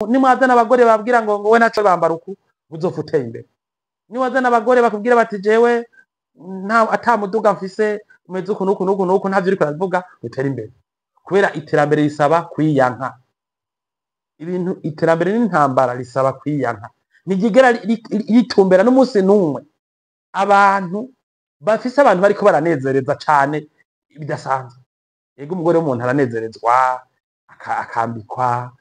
Nimwazana abagore babwira ngo we naco bambara uku, uzopfa uteye imbere. Niwazana abagore bakubwira bati jewe nta ata muduga mfise, umeze uku nuku nuku nuku, ntavyo uriko uravuga, utera imbere. Kubera iterambere risaba kwiyanka ibintu, iterambere n'intambara risaba kwiyanka, ntiryigera ritumbera n'umunsi n'umwe. Abantu bafise abantu bariko baranezereza cane bidasanzwe. Yego, umugore w'umuntu aranezerezwa, akambikwa,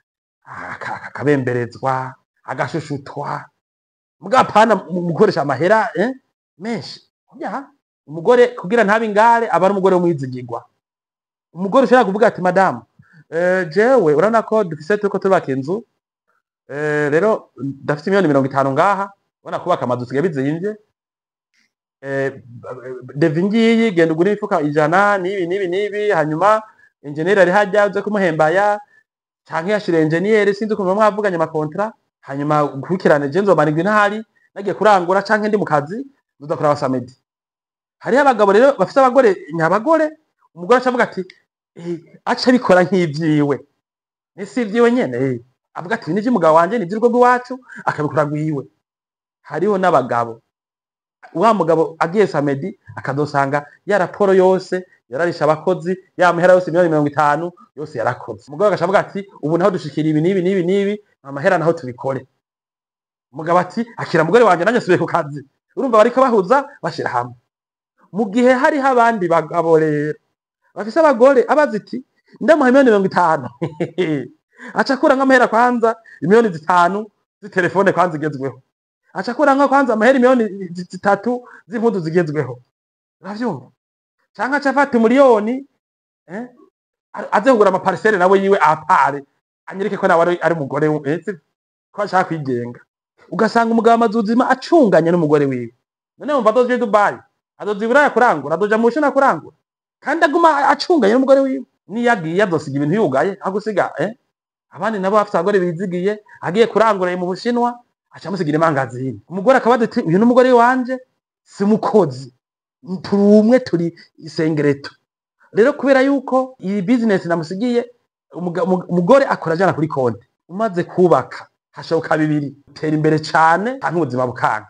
akabemberezwa, agashushutwa, mugabo apana mu gukoresha amahera menshi. Oya, umugore kugira ntabe ingare aba ari umugore w'umwizigirwa, umugore ushobora kuvuga ati madamu, jewe urabona ko dufise, turiko turubaka inzu, rero ndafise miliyoni 50 ngaha, ubona kubaka amazu usigaye bizimvye, devis ngiyi, genda ugure imifuka 100 n'ibi n'ibi n'ibi, hanyuma enjeniyeri ari hajya uze kumuhembaya, canke yashira enjeniyeri, sinzi ukuntu mwavuganye ama contrats, hanyuma ukurikirane, je nzomanirwa intahari nagiye kurangura canke ndi mu kazi, nzoza kuraba samedi. Hariho abagabo rero bafise abagore nyabagore, umugore aca avuga ati aca abikora nk'ivyiwe, ni si ivyiwe nyene, avuga ati ibi ni ivy'umugabo wanje, ni ivy'urugo rw'iwacu, akabikora rwiwe. Hariho n'abagabo, wa mugabo agiye samedi akazosanga ya raporo yose yararisha abakozi, ya mahera yose miliyoni 50 yose yarakoze. Umugabo agaca avuga ati ubu naho dushikira ibi n'ibi n'ibi n'ibi, amahera naho tubikore. Umugabo ati akira mugore wanje, nanjye nsubiye ku kazi. Urumva bariko bahuza bashira hamwe. Mu gihe hariho abandi bagabo rero bafise abagore abazi iti ndamuha miliyoni 50, aca akura nk'amahera kwanza miliyoni 5 z'itelefone kwanza igezweho, aca akura nka kwanza amahera miliyoni 3 z'impuzu zigezweho, uravyumva? Canke aca afata 1 miliyoni, aze kugura ama parcelles nawe yiwe apare, anyereke ko nawe ari umugore ko ashaka kwigenga. Ugasanga umugabo amaze ubuzima acunganye n'umugore wiwe. None wumva azoja i Dubai, azoja i Buraya kurangura, azoja mu Bushinwa kurangura, kandi aguma acunganye n'umugore wiwe? Niyo agiye azosiga ibintu yugaye, aho gusiga abandi nabo bafise abagore bizigiye. Agiye kurangura mu Bushinwa, aca amusigira imangazini. Umugore akabaza ati uyu n'umugore wanje, si umukozi, turi umwe, turi isengereto. Rero kubera yuko iyi business namusigiye, umugore akora ajana kuri konti. Umaze kubaka hashoboka bibiri: utera imbere cane canke ubuzima bukanga.